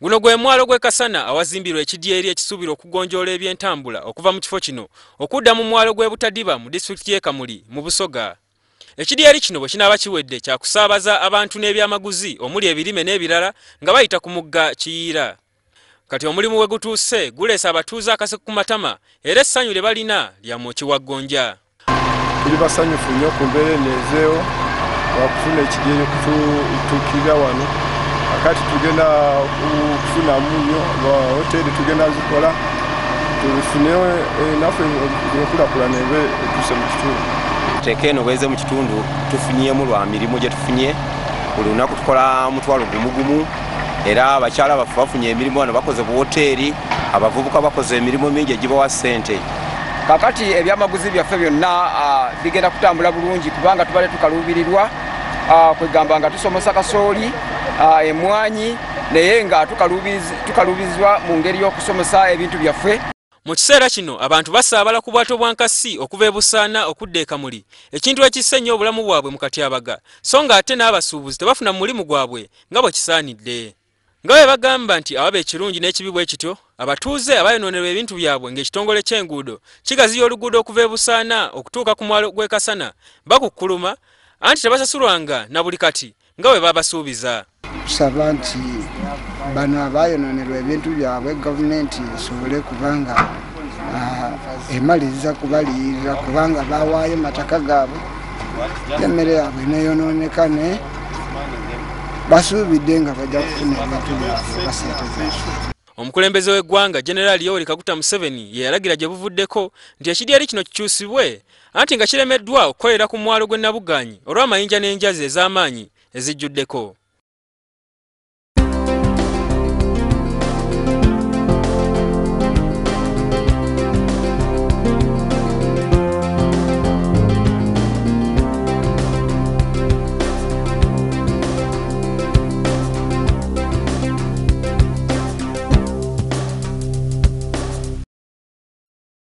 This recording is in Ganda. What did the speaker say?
Guno gwe mwalo gw'e Kasana awazimbirwa ekidyeri ekisuubirwa okugonjoola ebyentambula okuva mu kifo kino okudda mu mwalo gw'e Butadiba mu disitulikiti y'e Kamuli mu Busoga. Ekidyeri kino bwe kinaaba kiwedde kyakusaabaza abantu n'ebyamaguzi omuli ebirime n'ebirala nga bayita ku mugga Kiyiira. Kati omulimu we gutuuse guleese abatuuze akaseko ku matama era essanyu lye balina lya mwoki wa gonja. Tuli basanyufu nnyo ku mbeera eno ezeewo lwakufuna ekidyeri okutuukirira wano. Akati tugenda kufunamu nnyo hoteri tugenda zikola tufune naffe enkulaakulana ebe etuuse mu kitundu. Teeka eno bweze mu kitundu tufunyemu lwa mirimu gye tufunye. Buli lunaku tukola mutwalo gumugumu era abakyala baffe bafunye emirimu wano, bakoze buwoteeri, abavubuka bakoze emirimu mingi egibawa ssente. Kakati ebyamaguzi byaffe byonna bigenda kutambula bulungi kubanga tubadde tukaluubirirwa kwegamba nga tusomosa kasooli, emwanyi, naye nga tukaluubirizwa mu ngeri y'okusomosa ebintu byaffe. Mu kiseera kino abantu basaabala ku bwato bwa nkasi okuva e Busaana okudda e Kamuli, ekintu ekissa ennyo obulamu bwabwe mu katyabaga, so ng'ate n'abasuubuzi tebafuna mulimu gwabwe nga bwe kisaanidde. Nga bwe bagamba nti awaba ekirungi n'ekibi bwe kityo, abatuuze abayonoonerwa ebintu byabwe ng'ekitongole ky'enguudo kigaziya oluguudo okuva e Busaana okutuuka ku mwalo gw'e Kasana bakukkuluma anti tebasasulwanga na buli kati nga bwe babasuubiza. Tusaba nti bano abayonoonerwa ebintu byabwe gavumenti esobole kubanga emaliriza kubaliyirira kubanga bawaayo mataka gaabwe, emmere yaabwe neeyonooneka ne basuubidde nga bajja kufuna ebintu byabwe basente zaabwe. Omukulembeze w'eggwanga General Yoweri Kaguta Museveni ye yalagira gye buvuddeko nti ekidyeri kino kikyusibwe anti nga kiremeddwa okukolera ku mwalo gw'e Nabuganyi olw'amayinja n'enjazi ez'amaanyi ezijjuddeko.